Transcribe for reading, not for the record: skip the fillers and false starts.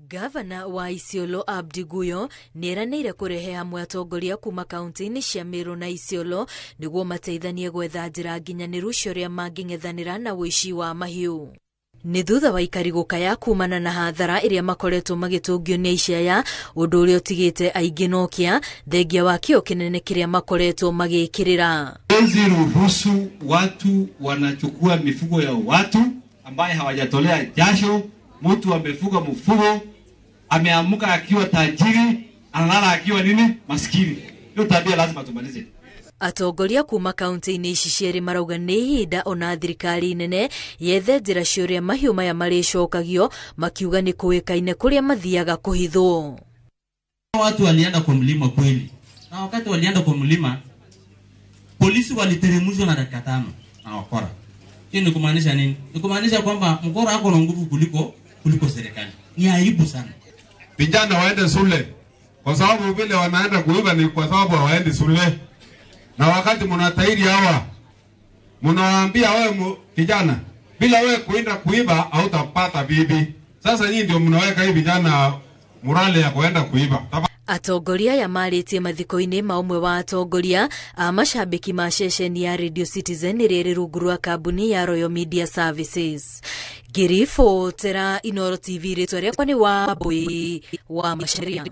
Gavana wa Isiolo Abdi Guyo nĩeranĩire kũrehe hamwe atongoria kuma kaunti-inĩ cia Meru na Isiolo nĩguo mateithanie gwetha njĩra nginyanĩru cia ũrĩa mangĩng'ethanĩra na ũici wa mahiũ. Nĩ thutha wa aikari gũkaya kumana na hathara ĩrĩa makoretwo magĩtũngio nĩ aici aya, ũndũ ũrĩa ũtigĩte aingĩ nokia thengia wa kĩo kĩnene kĩrĩa makoretwo magĩkĩrĩra. Hatuwezi ruhusu watu wanachukua mifugo ya watu ambaye hawajatolea jasho. Mtu amefuga mfugo, ameamka akiwa tajiri, analala akiwa nini? Maskini. Hiyo tabia lazima tumalize. Atongoria kuma kaunti-inĩ ici cierĩ marauga nĩ ihinda ona thirikari nene yethe njĩra cia ũrĩa mahiũ maya marĩcokagio, makiuga nĩ kũĩkaine kũrĩa mathiaga kũhithwo. Watu walienda kwa mlima kweli, na wakati walienda kwa mlima polisi waliteremshwa na dakika 5 na wakora. Hiyo ni kumaanisha nini? Ni kumaanisha kwamba mkora ako na nguvu kuliko serikali. Ni aibu sana. Vijana waende shule, kwa sababu vile wanaenda kuiba ni kwa sababu hawaendi shule. Na wakati mnatairi hawa, mnawaambia wewe kijana, bila wewe kuenda kuiba hautapata bibi. Sasa nyinyi ndio mnaweka hii vijana morale ya kuenda kuiba. Atongoria aya marĩtie mathiko-inĩ ma ũmwe wa atongoria a macambĩki ma ceceni ya Radio Citizen ĩrĩa ĩrĩ rungu rwa kambuni ya Royal Media Services. Ngĩribotera Inooro TV, rĩtwa rĩakwa nĩ Wambui wa Macharia.